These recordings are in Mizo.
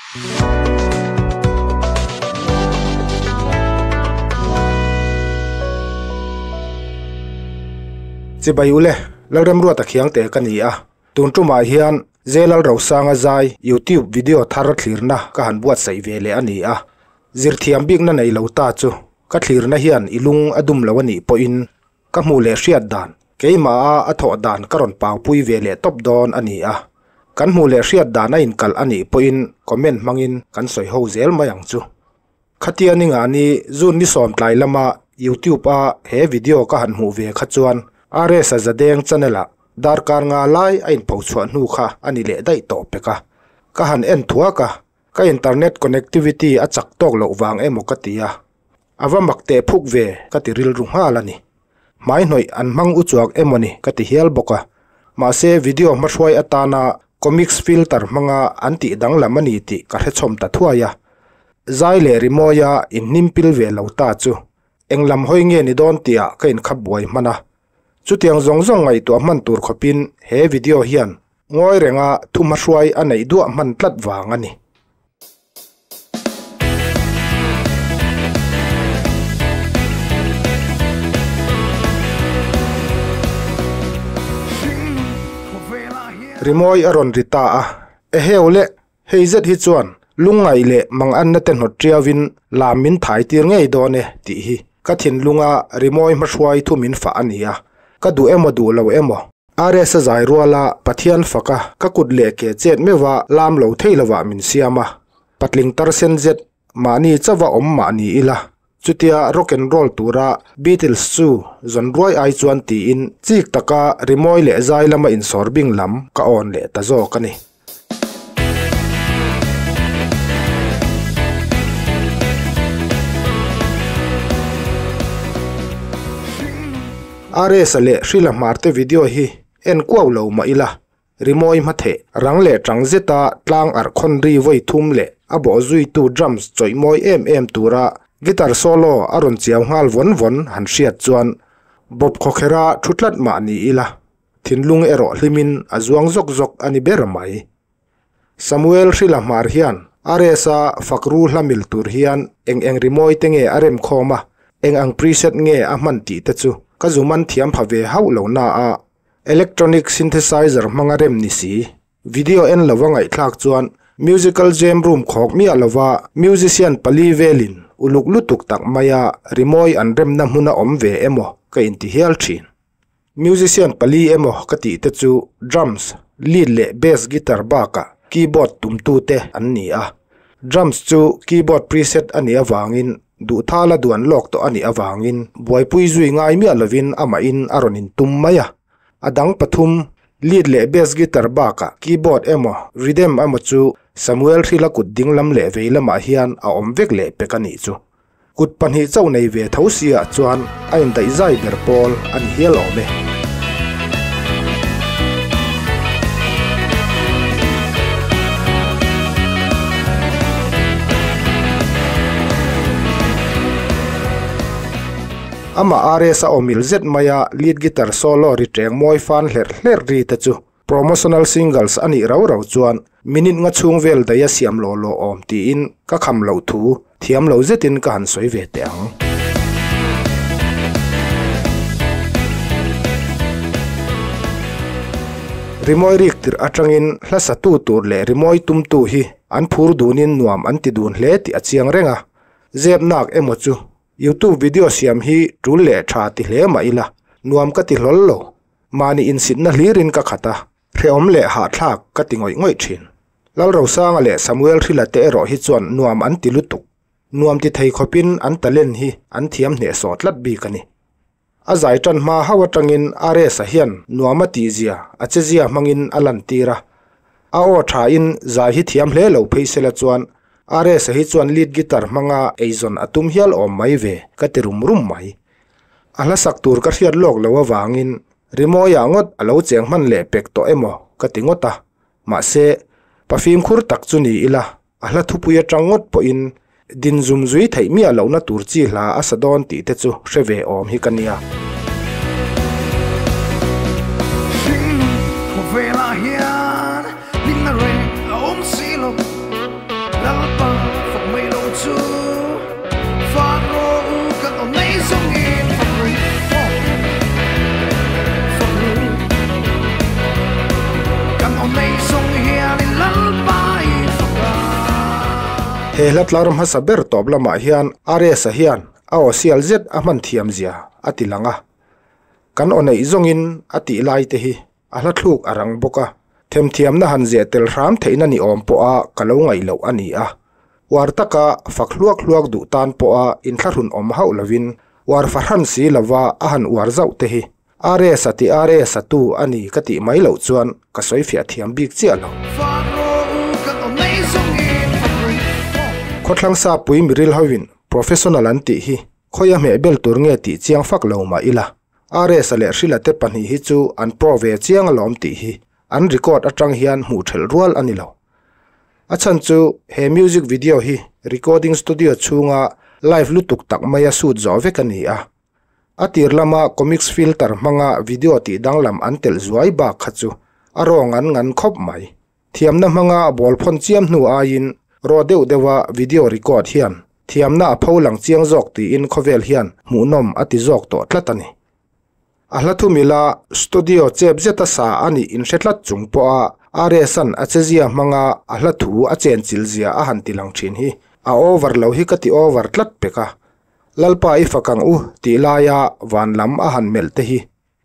Chibai ule, Lalremruata Khiangte ka ni a, tun tumah hian Zelal Rosanga zai YouTube video thar thlirna ka han buatsaih ve leh a ni a, zirthiam bikna nei lo ta chu ka thlirna hian i lung a dum lo a nih pawhin Ka hmuh leh hriat dan, keimaha a thawh dan ka rawn paupui ve leh tawp dawn a ni a. Kan hmuh leh hriat dan a inkalh a nih pawhin comment hmangin kan sawi ho zel mai ang chu. Khatia ninga ni June ni sawmtlai lama YouTube a he video ka han hmuh ve kha chuan RS a Zadeng channel ah darkar nga lai a inphochhuah hnu kha a ni leh daih tawh pek a. Ka han en thuak a, ka internet connectivity a chak tawk loh vang emaw ka ti a. A va mak teh phuk ve ka ti rilru nghal a ni. Hmai hnawih an hmang u chuak emaw ni ka ti hial bawk a. Mahse video hmahruai atana comics filter hmanga an tih danglam a ni tih ka hrechhawm ta thuai a. Zai leh rimawia inhnim pil ve lo ta chu eng lam hawi nge ni dawn tihah ka inkhap buai hman a. Chutiang zawng zawng ngaihtuah hman tur khawpin he video hian ngawi renga thu hmahruai a neih duah hman tlat vang a ni. Rimawi a rawn ri ta a, Eheu le, hei zet hi chuan lungngaih leh manganna te hnawt tiauin lam min thai tir ngei dawn e tih hi ka thinlunga rimawi hmahruai thu min fah a ni a, ka duh emaw duh lo emaw. RS a zai ruala Pathian faka ka kut leh ke chet meuha lam lo thei lovah min siam a, patling tarsen zet mahni chauha awm mah ni ila, chutia rock and roll tura Beatles chu zawn ruai ai chuan tiin chik taka rimawi leh zai lama insawr bing lam ka awn leh ta zawk a ni. RS-a leh Hrila Hmarte video hi en kuau lo mah ila, rimawi hmatheh rang leh tang zeta tlang arh khawn ri vawi thum leh a bawh zuitu drums chawih mawi em em tura guitar solo a rawn chiau nghal vawn vawn han hriat chuan bawp khawkhera thu tlat mah ni ila. Thinlung erawh hlimin a zuang zawk zawk a ni ber mai. Samuel Hrila Hmar hian RS-a fakru hla mil tur hian eng eng rimawi te nge a rem khawm a, eng ang preset nge a hman tih te chu ka zu man thiam pha ve hauh lo na a, electronic synthesizer hmanga rem ni si. Video en lova ngaihthlak chuan musical jam room khawk miah lova musician pali velin uluk lutuk tak maia rimawi an remna hmuna awm ve emaw ka inti hial thin. Musician pali emaw ka tih te chu drums, lead leh bass guitar bakah keyboard tumtu te an ni a. Drums chu keyboard preset a nih avangin duhthala duan lawk tawh a nih avangin buaipui zui ngai miah lovin amahin a rawn intum mai a. A dang pathum, lead leh bass guitar bakah keyboard emaw rhythm emaw chu Samuel Hrila kut dinglam leh vei lamah hian a awm vek leh pek a nih chu. Kut pahnih chauh nei ve tho siah chuan a indaih zai ber pawl a ni hial awm e. Amah RS a awmil zet maia lead guitar solo ri ṭeng mawi fan hlerh hlerh ri te chu Promotional singles a nih rau rau chuan minute nga chhung vel daih a siam lawh lawh awm tiin ka kham loh thu thiam lo zetin ka han sawi ve teh ang. Rimawi rik tirh atangin hla satu tur leh rimawi tumtu hi an phur dunin nuam an ti dun hle tih a chiang reng a, zep nak emaw chu YouTube video siam hi tul leh tha ti hle mah ila nuam ka ti hlawl lo. Mahni insitna hlirin ka khat a, hrehawm leh hahthlak ka ti ngawih ngawih thin. Lalrosanga leh Samuel Hrila te erawh hi chuan nuam an ti lutuk. Nuam ti thei khawpin an talent hi an thiam hnehsawh tlat bik a ni. A zai tan hma hauh atangin RS-a hian nuam a tihzia, a chezia hmangin a lantir a. A aw thain zai hi thiam hle lo phei sela chuan RS-a hi chuan lead guitar hmanga eizawn a tum hial awm mai ve ka ti rum rum mai. A hla sak tur ka hriat lawk lo avangin rimawiah ngawt a lo cheng hman leh pek tawh emaw ka ti ngawt a, mahse, pa fimkhur tak chu ni ila, a hla thupui atang ngawt pawhin din zum zui theih miah lohna tur chi hla a sa dawn tih te chu hre ve awm hi ka nia. Hring khawvelah hian hlimna reng a awm si lo. He hla tlar hmasa ber tawp lamah hian RS-a hian a aw sial zet a hman thiam zia a ti lang a. Kan aw neih zawngin a tih lai te hi a hla thluk a rang bawk a, themthiamna han zeh tel hram theihna ni awm pawha ka lo ngaih loh a ni a. Uar taka fak hluak hluak duh tan pawha inthlahrun awm hauh lovin uar fahran si lova a han uar zauh te hi RS-a ti RS-a tu a ni ka tih mai loh chuan ka sawi fiah thiam bik chiah lo. Khawthlang Sapui miril hoin professional an tih hi khawia hmeh bel tur nge tih chiang fak lo mah ila, RS-a leh Hrila te pahnih hi chu an pro ve chiang alawm tih hi an record atang hian hmuh thelh rual a ni lo. A chhan chu he music video hi recording studio chhunga live lutuk tak maia shoot zawh vek a ni a. A tir lama comics filter hmanga video tih danglam an telh zuai bak kha chu a rawng an ngan khawp mai. Thiamna hmanga ball phawn chiam hnu aiin raw deuh deuha video record hian thiamna a pho lang chiang zawk tiin khawvel hian hmuhnawm a ti zawk tawh tlat a ni. A hla thumila studio chep zeta sa a nih inhre tlat chung pawha RS-a'n a chezia hmanga a hla thu a chenchilh zia a han ti lang thin hi a over lo hi ka ti over tlat pek a. Lalpa i fak ang u tih laia van lam a han melh te hi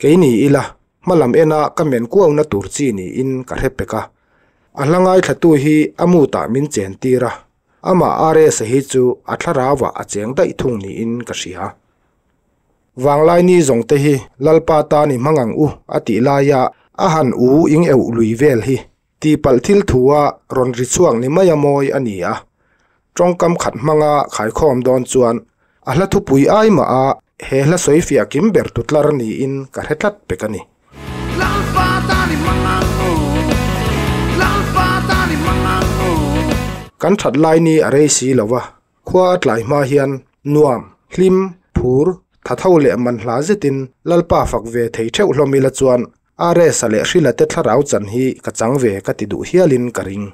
kei ni ila hma lam ena ka men kuauna tur chi niin ka hre pek a. A hla ngaithlatu hi a mutah min chen tir a, amah RS-a hi chu a thlarauah a cheng daih thung niin ka hria. Vanglai ni zawng te hi Lalpa tan i hmang ang u a tih laia a han u ing euh lui vel hi Tihpalh thil thua rawn ri chhuak ni mai a mawi a ni a, tawngkam khat hmanga khaikhawm dawn chuan a hla thupui ai mah a he hla sawi fiah kim ber tu tlar niin ka hre tlat pek a ni. Lalpa tan i hmang ang u, Lalpa tan i hmang ang u. Kan that lai ni a rei si lo va, khua a tlai hma hian nuam, hlim, phur, thatho leh manhla zetin Lalpa fak ve thei theuh hlawm ila chuan RS-a leh Hrila te thlarau chan hi ka chang ve ka ti duh hialin ka ring.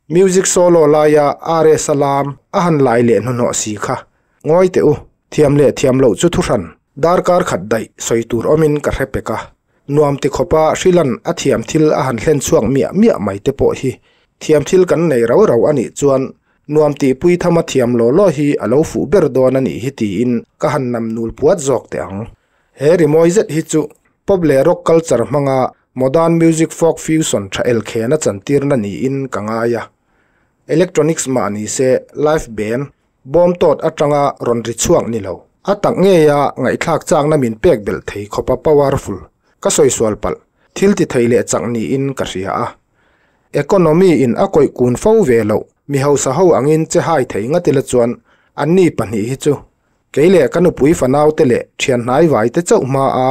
Music solo laia RS-a lam a han lai leh hnuhnawh si kha. Ngawi teh u, thiam leh thiam loh chu thuhran, darkar khat daih sawi tur awmin ka hre pek a. Nuam ti khawpa Hrila'n a thiam thil a han hlen chhuak miah miah mai te pawh hi thiam thil kan nei rau rau a nih chuan nuam tihpui thama thiam law law hi a lo fuh ber dawn a nih hi tiin ka han nam nul puat zawk teh ang. He rimawi zet hi chu pop leh rock culture hmanga modern music folk fusion tha elkhena chantirna niin ka ngai a. Electronics mah ni se live band bawm tawt atanga rawn ri chhuak ni lo. A tak ngeia ngaihthlak chakna min pek belh thei khawpa powerful ka sawi sual palh thil ti thei leh chak niin ka hria a. Economy in a kawih kun fo ve loh mi hausa ho angin che hai thei ngatila chuan anni pahnih hi chu Kei leh ka nupui fanau te leh thian hnai vai te chauh hma a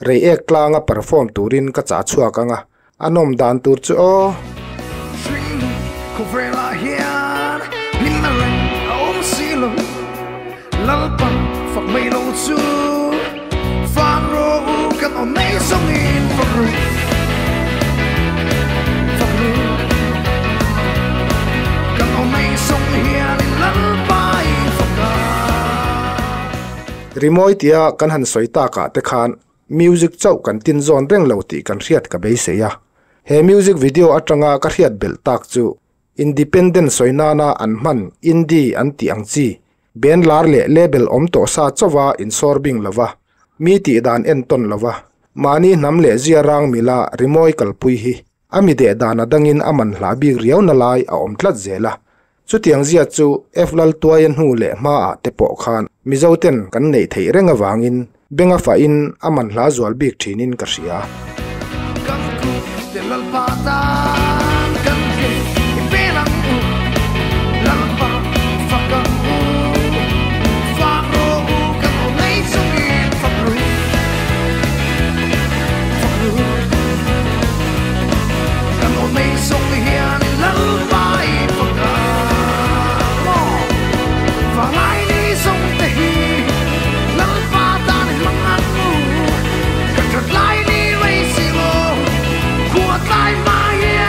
rei ek tlang a perform turin ka chah chhuak ang a, a nawm dan tur chu aw. Hringnun khawvelah hian hlimna reng a awm si lo, Lalpa fak mai lo chu fak rawh u kan aw nei zawngin fak ru, fak ru kan aw nei zawng hianin Lalpa i fak a. Rimawi tia kan han sawi takah te khan music chauh kan tin zawn reng lo tih kan hriat ka beisei a. He music video atanga ka hriat belh tak chu Independent sawi nana an hman indie an tih ang chi band lar leh label awm tawh sa chauha insawr bing lova, mi tih dan entawn lova, mahni hnam leh zia rang mila rimawi kalpui hi a mi deh dan a dangin a man hlah bik riau na lai a awm tlat zel a. Chutiang zia chu F Laltuaia hnu leh hmaah te pawh khan Mizoten kan neih theih reng avangin benga fahin a man hla zual bik thinin ka hria. Kan kut te Lalpa tan kan ke i pen ang u, Lalpa fak ang u, fak rawh u kan aw nei chungin fak ru, fak ru. Kan aw nei zawng hianin Lalpa i fak ang maw, vanglai ni zawng te hi Lalpa tan i hmang ang u, kan that lai ni rei si lo, khua tlai hma hian.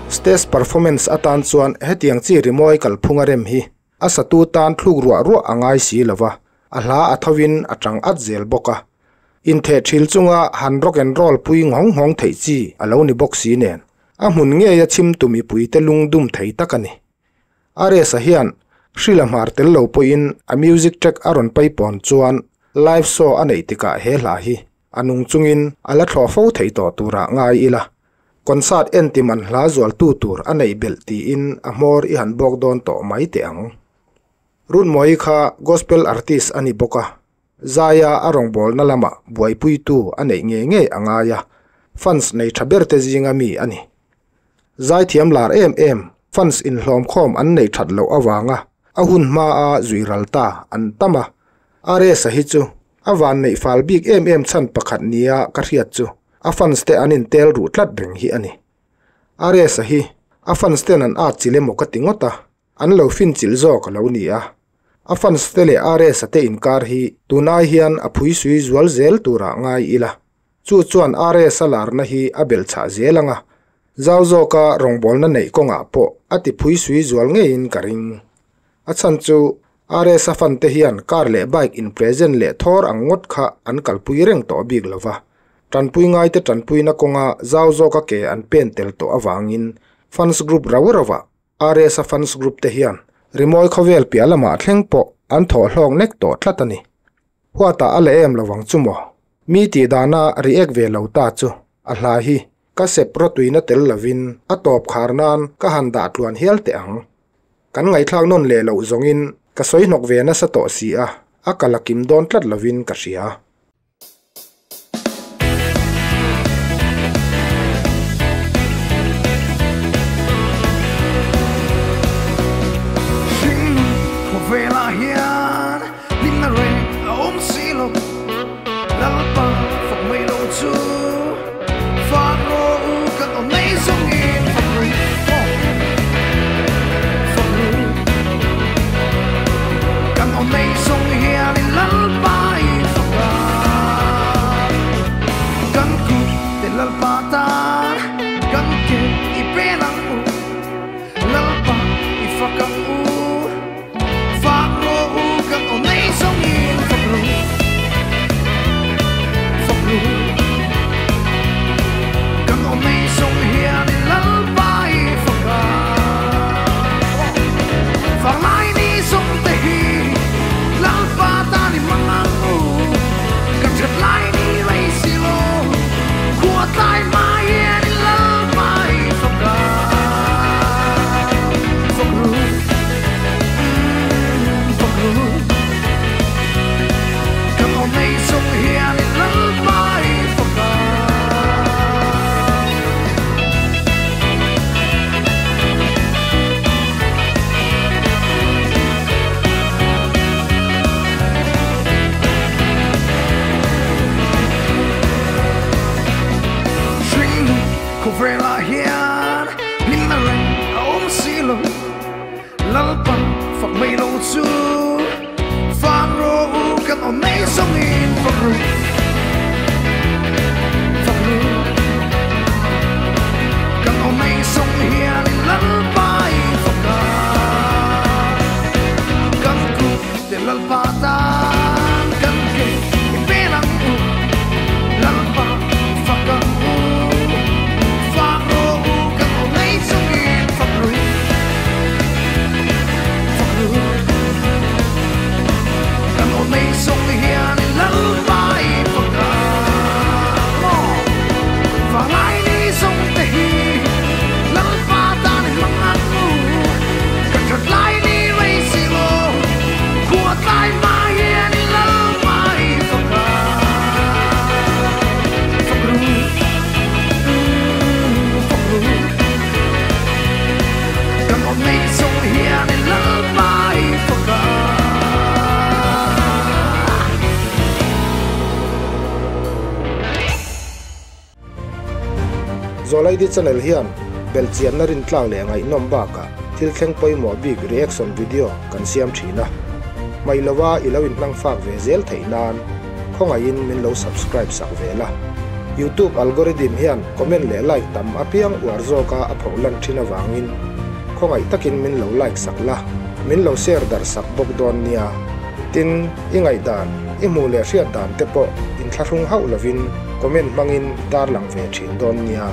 Stage performance atan chuan hetiang chi rimawi kalphunga rem hi a satu tan thluk ruah ruah a ngai si lo va, a hla a thovin a tang at zel bawk a. Intheh thil chunga han rock and roll pui nghawng nghawng theih chi a lo ni bawk si nen, a hmun ngeia chhimtu mipuite lungdum thei tak a ni. RS-a hian Hrila hmar tel lo pawhin a music track a rawn paipawn chuan live show a neih tikah he hla hi a nung chungin a la thlawh fo thei tawh turah ngai ila. Concert enti man hla zualtu tur a neih belh tiin a hmawr i han bawk dawn tawh mai teh ang. Runmawi kha gospel artist a ni bawk a, zaia a rawngbawlna lamah buaipuitu a neih ngei ngei a ngai a, fans nei tha berte zinga mi a ni. Zaithiam lar em em fans inhlawmkhawm an neih that loh avanga a hun hmaa zui ral ta an tam a, RS-a hi chu a van neih fal bik em em chhan pakhat nia ka hriat chu a fans te an intel ruh tlat reng hi a ni. RS-a hi a fans ten an at chilh emaw ka ti ngawt a, an lo fin chilh zawk a lo ni a. A fans te leh RS-a te inkar hi tunai hian a phuisui zual zel turah ngai ila. Chu chuan RS-a larna hi a belhchhah zel ang a, zau zawka rawngbawlna neih kawngah pawh a ti phuisui zual ngeiin ka ring. A chhan chu RS-a fante hian car leh bike in present leh thawr ang ngawt kha an kalpui reng tawh bik lo va, tanpui ngaite tanpuina kawnga zau zawka ke an pen tel tawh avangin fans group rau rauah RS-a fans group te hian rimawi khawvel piah lamah thleng pawh an thawh hlawk nek tawh tlat a ni. Huatah a la em lo ang chu maw? Mi tih dana react ve lo ta chu a hla hi ka sep rawtuina tel lovin a tawp khar nan ka han dah tluan hial teh ang. Kan ngaihthlak nawn leh loh zawngin ka sawi hnawk ve nasa tawh si a, a kal a kim dawn tlat lovin ka hria. Khawvelah hian hlimna reng a awm si lo, Lalpa fak mai lo chu fak rawh u kan awm nei zawngin fak ru, fak ru. Kan awm nei zawng hianin Lalpa i fak a, kan kut te Lalpa tan kan ke i pen ang u, Lalpa i fak ang u. Fak rawh u kan aw nei zawngin fak ru, fak ru. Kan aw nei zawng hianin Lalpa i fak a. Fak lai ni zawng te hi Lalpa tan i hmang ang u. Kan that lai ni rei si lo, khua tlai hma hianin Lalpa i fak a. Fak ru. Khawvelah hian hlimna reng a awm si lo. Lalpa fak mai lo chu fak rawh u kan aw nei zawngin fak ru, fak ru. Kan aw nei zawng hianin Lalpa i fak a, kan kut te Lalpa tan kan ke i pen ang u, Lalpa fak ang u, fak rawh u kan aw nei zawngin fak ru. Zawlaidi channel hian belhchianna rintlak leh ngaihnawm bakah thil thleng pawimawh bik reaction video kan siam thin a. Hmaih lova i lo inhnang fak ve zel theih nan khawngaihin min lo subscribe sak ve la. Youtube algorithm hian comment leh like tam apiang uar zawka a pholan thin awangin khawngaih takin min lo like sak la, min lo share dar sak bawk dawn nia. Tin, i ngaih dan, i hmuh leh hriat dan te pawh inthlahrung hauh lovin comment hmangin tarlang ve thin dawn nia.